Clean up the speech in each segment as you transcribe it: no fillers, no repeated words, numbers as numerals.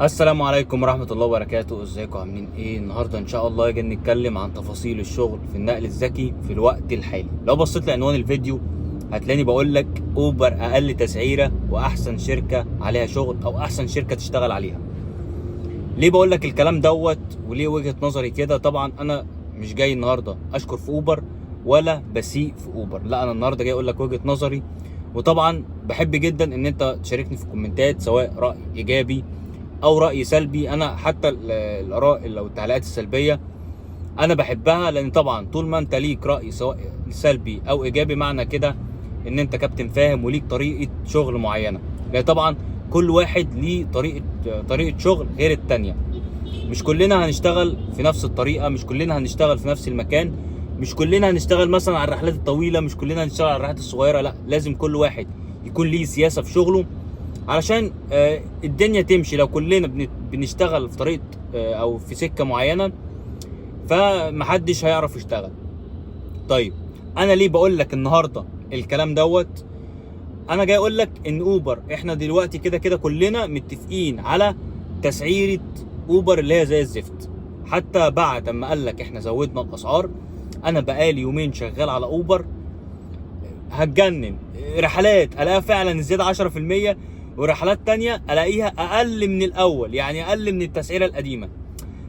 السلام عليكم ورحمة الله وبركاته. ازيكم عاملين ايه؟ النهاردة ان شاء الله جاي نتكلم عن تفاصيل الشغل في النقل الذكي في الوقت الحالي. لو بصيت لعنوان الفيديو هتلاقيني بقول لك اوبر اقل تسعيرة واحسن شركة عليها شغل او احسن شركة تشتغل عليها. ليه بقول لك الكلام دوت وليه وجهة نظري كده؟ طبعا انا مش جاي النهاردة اشكر في اوبر ولا بسيء في اوبر، لا انا النهاردة جاي اقول لك وجهة نظري. وطبعا بحب جدا ان انت تشاركني في الكومنتات سواء رأي ايجابي او راي سلبي. انا حتى الاراء او التعليقات السلبية انا بحبها، لان طبعا طول ما انت ليك راي سواء سلبي او ايجابي معنى كده ان انت كابتن فاهم وليك طريقه شغل معينة، لان طبعا كل واحد ليه طريقه شغل غير التانية. مش كلنا هنشتغل في نفس الطريقة، مش كلنا هنشتغل في نفس المكان، مش كلنا هنشتغل مثلا على الرحلات الطويلة، مش كلنا هنشتغل على الرحلات الصغيرة. لا، لازم كل واحد يكون ليه سياسة في شغله علشان الدنيا تمشي. لو كلنا بنشتغل في طريقه او في سكة معينة فمحدش هيعرف يشتغل. طيب انا ليه بقول لك النهارده الكلام دوت؟ انا جاي اقول لك ان اوبر احنا دلوقتي كده كده كلنا متفقين على تسعيره اوبر اللي هي زي الزفت. حتى بعد اما قال لك احنا زودنا الاسعار، انا بقالي يومين شغال على اوبر هتجنن. رحلات الاقيها فعلا زيادة 10%، ورحلات تانية الاقيها اقل من الاول، يعني اقل من التسعيره القديمة.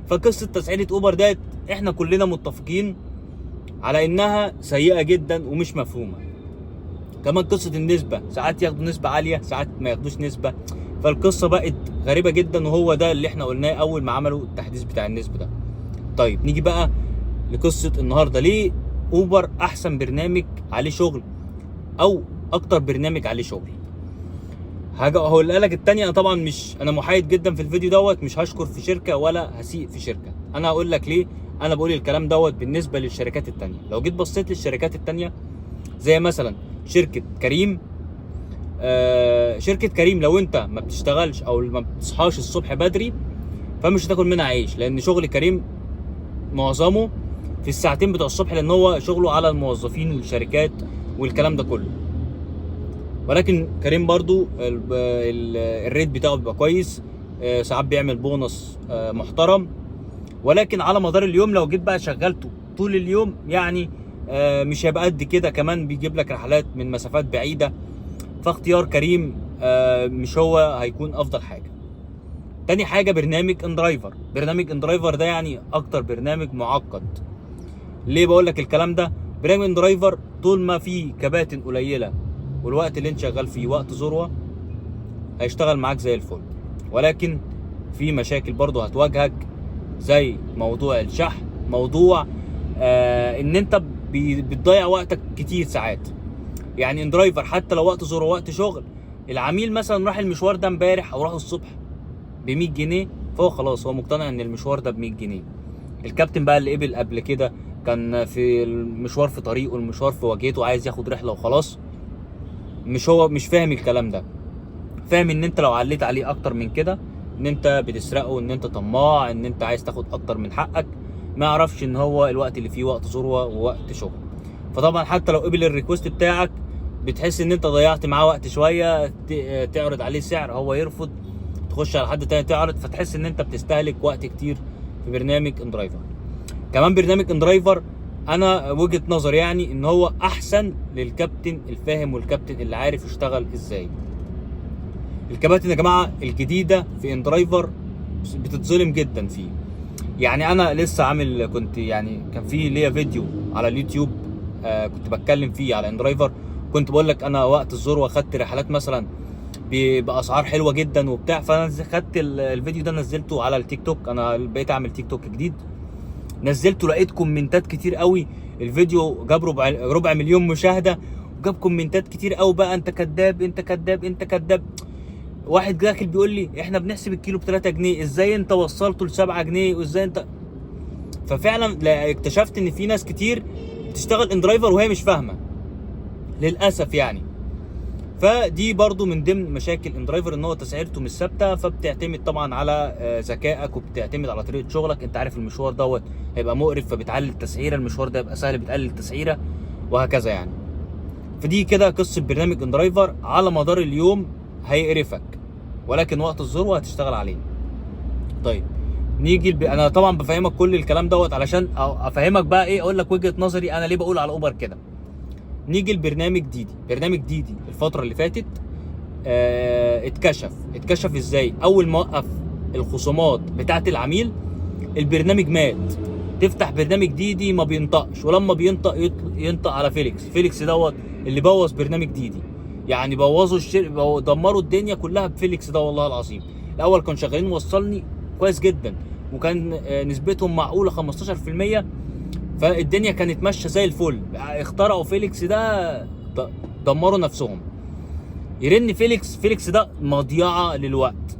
فقصة تسعيره اوبر ديت احنا كلنا متفقين على انها سيئه جدا ومش مفهومه. كمان قصة النسبة، ساعات ياخدوا نسبه عالية ساعات ما ياخدوش نسبه، فالقصة بقت غريبة جدا، وهو ده اللي احنا قلناه اول ما عملوا التحديث بتاع النسبة ده. طيب نيجي بقى لقصة النهارده، ليه اوبر احسن برنامج عليه شغل او اكتر برنامج عليه شغل؟ حاجة هقولها لك التانية، انا طبعا مش انا محايد جدا في الفيديو دوت، مش هشكر في شركة ولا هسيء في شركة. انا هقول لك ليه انا بقول الكلام دوت بالنسبة للشركات التانية. لو جيت بصيت للشركات التانية زي مثلا شركة كريم، شركة كريم لو انت ما بتشتغلش او ما بتصحاش الصبح بدري فمش هتاكل منها عيش، لان شغل كريم معظمه في الساعتين بتوع الصبح، لان هو شغله على الموظفين والشركات والكلام ده كله. ولكن كريم برضو ال rate بتاعه بيبقى كويس، ساعات بيعمل بونص محترم. ولكن على مدار اليوم لو جيت بقى شغلته طول اليوم يعني مش هيبقى قد كده. كمان بيجيب لك رحلات من مسافات بعيدة، فاختيار كريم مش هو هيكون افضل حاجة. تاني حاجة برنامج اندرايفر. برنامج اندرايفر ده يعني اكتر برنامج معقد. ليه بقول لك الكلام ده؟ برنامج اندرايفر طول ما فيه كباتن قليلة والوقت اللي انت شغال فيه وقت ذروة هيشتغل معاك زي الفل، ولكن في مشاكل برضو هتواجهك زي موضوع الشحن، موضوع ان انت بتضيع وقتك كتير ساعات. يعني اندرايفر حتى لو وقت ذروة وقت شغل، العميل مثلا راح المشوار ده امبارح او راح الصبح ب 100 جنيه، فهو خلاص هو مقتنع ان المشوار ده ب 100 جنيه. الكابتن بقى اللي قبل قبل كده كان في المشوار في طريقه، المشوار في واجهته، عايز ياخد رحله وخلاص، مش هو مش فاهم الكلام ده. فاهم ان انت لو عليت عليه اكتر من كده ان انت بتسرقه، ان انت طماع، ان انت عايز تاخد اكتر من حقك. ما يعرفش ان هو الوقت اللي فيه وقت ذروة ووقت شغل. فطبعا حتى لو قبل ال request بتاعك بتحس ان انت ضيعت معاه وقت شوية، تعرض عليه سعر هو يرفض، تخش على حد تاني تعرض، فتحس ان انت بتستهلك وقت كتير في برنامج اندرايفر. كمان برنامج اندرايفر انا وجهة نظري يعني ان هو احسن للكابتن الفاهم والكابتن اللي عارف يشتغل ازاي. الكباتن يا جماعة الجديدة في اندرايفر بتتظلم جدا فيه. يعني انا لسه عامل، كنت يعني كان في ليا فيديو على اليوتيوب كنت بتكلم فيه على اندرايفر، كنت بقول لك انا وقت الذروة خدت رحلات مثلا باسعار حلوة جدا وبتاع. فانا خدت الفيديو ده نزلته على التيك توك، انا بقيت اعمل تيك توك جديد، نزلته لقيت كومنتات كتير قوي. الفيديو جاب ربع مليون مشاهده، وجاب كومنتات كتير قوي بقى انت كذاب انت كذاب انت كذاب. واحد داخل بيقول لي احنا بنحسب الكيلو ب 3 جنيه، ازاي انت وصلته ل 7 جنيه، وازاي انت. ففعلا اكتشفت ان في ناس كتير بتشتغل اندرايفر وهي مش فاهمه للاسف يعني. فدي برضو من ضمن مشاكل اندرايفر ان هو تسعيرته مش ثابتة، فبتعتمد طبعا على ذكائك وبتعتمد على طريقه شغلك. انت عارف المشوار دوت هيبقى مقرف فبتعلي التسعيره، المشوار ده يبقى سهل بتقلل التسعيره، وهكذا يعني. فدي كده قصة برنامج اندرايفر. على مدار اليوم هيقرفك، ولكن وقت الذروة هتشتغل عليه. طيب نيجي انا طبعا بفهمك كل الكلام دوت علشان افهمك بقى ايه، اقول لك وجهه نظري انا ليه بقول على اوبر كده. نيجي لبرنامج ديدي. برنامج ديدي الفترة اللي فاتت اتكشف ازاي؟ اول ما وقف الخصومات بتاعت العميل البرنامج مات. تفتح برنامج ديدي ما بينطقش، ولما بينطق ينطق على فيليكس. فيليكس دوت اللي بوظ برنامج ديدي، يعني بوظوا الشركة، دمروا الدنيا كلها بفيليكس ده والله العظيم. الاول كانوا شغالين وصلني كويس جدا، وكان نسبتهم معقولة 15%، فالدنيا كانت ماشية زي الفل. اخترعوا فيليكس ده دمروا نفسهم. يرن فيليكس، فيليكس ده مضيعة للوقت.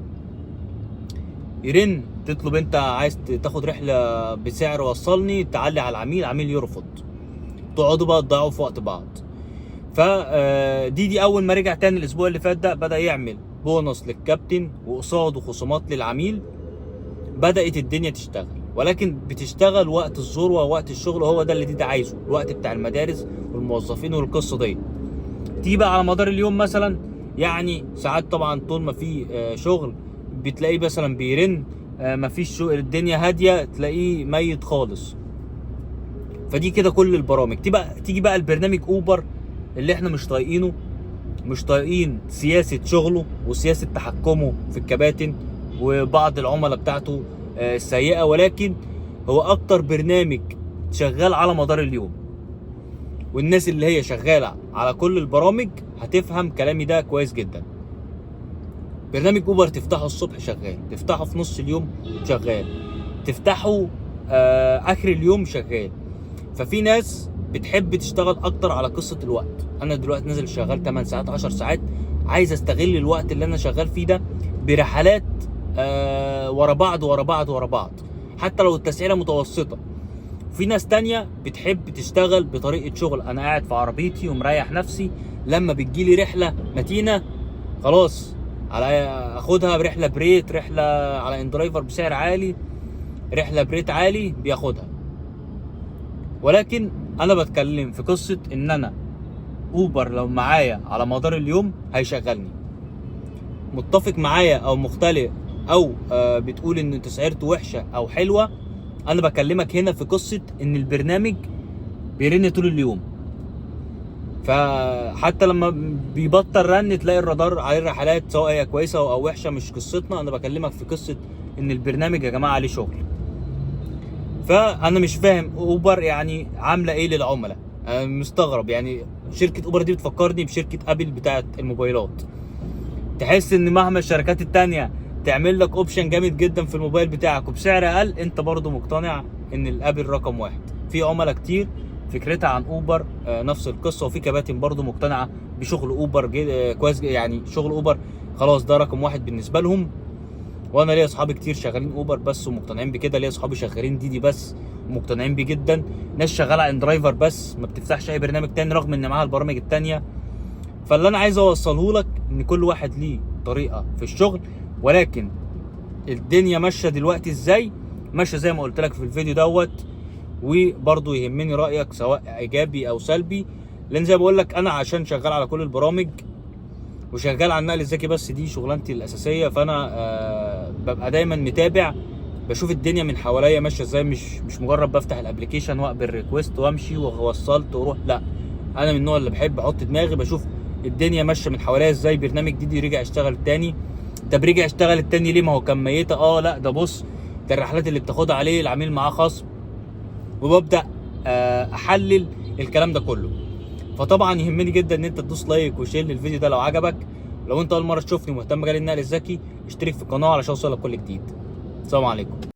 يرن تطلب انت عايز تاخد رحله بسعر وصلني، تعلي على العميل، العميل يرفض، تقعدوا بقى تضيعوا في وقت بعض. ف ديدي اول ما رجع تاني الاسبوع اللي فات ده بدا يعمل بونص للكابتن وقصاده خصومات للعميل، بدات الدنيا تشتغل. ولكن بتشتغل وقت الذروة ووقت الشغل، وهو ده اللي ديدي عايزه، الوقت بتاع المدارس والموظفين والقصه دي. تيجي بقى على مدار اليوم مثلا، يعني ساعات طبعا طول ما في شغل بتلاقيه مثلا بيرن، مفيش شغل، الدنيا هادية، تلاقيه ميت خالص. فدي كده كل البرامج. تيجي بقى البرنامج اوبر اللي احنا مش طايقينه، مش طايقين سياسة شغله وسياسة تحكمه في الكباتن وبعض العملاء بتاعته السيئة، ولكن هو اكتر برنامج شغال على مدار اليوم. والناس اللي هي شغالة على كل البرامج هتفهم كلامي ده كويس جدا. برنامج اوبر تفتحه الصبح شغال، تفتحه في نص اليوم شغال، تفتحه اخر اليوم شغال. ففي ناس بتحب تشتغل اكتر على قصة الوقت. انا دلوقتي نازل شغال 8 ساعات 10 ساعات، عايز استغل الوقت اللي انا شغال فيه ده برحلات ورا بعض ورا بعض ورا بعض، حتى لو التسعيره متوسطه. في ناس تانية بتحب تشتغل بطريقة شغل انا قاعد في عربيتي ومريح نفسي، لما بتجيلي رحله متينة خلاص على اخدها، برحله ب rate، رحله على inDriver بسعر عالي، رحله ب rate عالي بياخدها. ولكن انا بتكلم في قصة ان انا اوبر لو معايا على مدار اليوم هيشغلني. متفق معايا او مختلف او بتقول ان تسعيرته وحشة او حلوة، انا بكلمك هنا في قصة ان البرنامج بيرن طول اليوم، فحتى لما بيبطل رن تلاقي الرادار عليه الرحلات سواء هي كويسة او وحشة، مش قصتنا. انا بكلمك في قصة ان البرنامج يا جماعة عليه شغل. فانا مش فاهم اوبر يعني عامله ايه للعملاء، انا مستغرب. يعني شركة اوبر دي بتفكرني بشركه ابل بتاعه الموبايلات، تحس ان مهما الشركات التانية تعمل لك option جامد جدا في الموبايل بتاعك وبسعر اقل، انت برضو مقتنع ان الابل رقم واحد. في عملاء كتير فكرتها عن اوبر نفس القصة، وفي كباتن برضو مقتنعة بشغل اوبر كويس، يعني شغل اوبر خلاص ده رقم واحد بالنسبة لهم. وانا ليا اصحابي كتير شغالين اوبر بس ومقتنعين بكده، ليا اصحابي شغالين ديدي بس ومقتنعين بيه جدا، ناس شغالة inDriver بس ما بتفتحش اي برنامج تاني رغم ان معاها البرامج التانية. فاللي انا عايز اوصله لك ان كل واحد ليه طريقه في الشغل، ولكن الدنيا ماشية دلوقتي ازاي؟ ماشية زي ما قلت لك في الفيديو دوت. وبرضه يهمني رايك سواء ايجابي او سلبي، لان زي ما بقول لك انا عشان شغال على كل البرامج وشغال على النقل الذكي بس دي شغلانتي الاساسية، فانا ببقى دايما متابع، بشوف الدنيا من حواليا ماشية ازاي، مش مجرد بفتح ال application واقبل request وامشي ووصلت واروح، لا انا من النوع اللي بحب احط دماغي بشوف الدنيا ماشية من حواليا ازاي. برنامج ديدي رجع اشتغل تاني، طب رجع اشتغل التاني ليه؟ ما هو كان ميته. لا ده بص، ده الرحلات اللي بتاخدها عليه العميل معاه خصم، وببدا احلل الكلام ده كله. فطبعا يهمني جدا ان انت تدوس like و share للفيديو ده لو عجبك. لو انت اول مرة تشوفني ومهتم بمجال النقل الذكي اشترك في القناة علشان اوصلك كل جديد. السلام عليكم.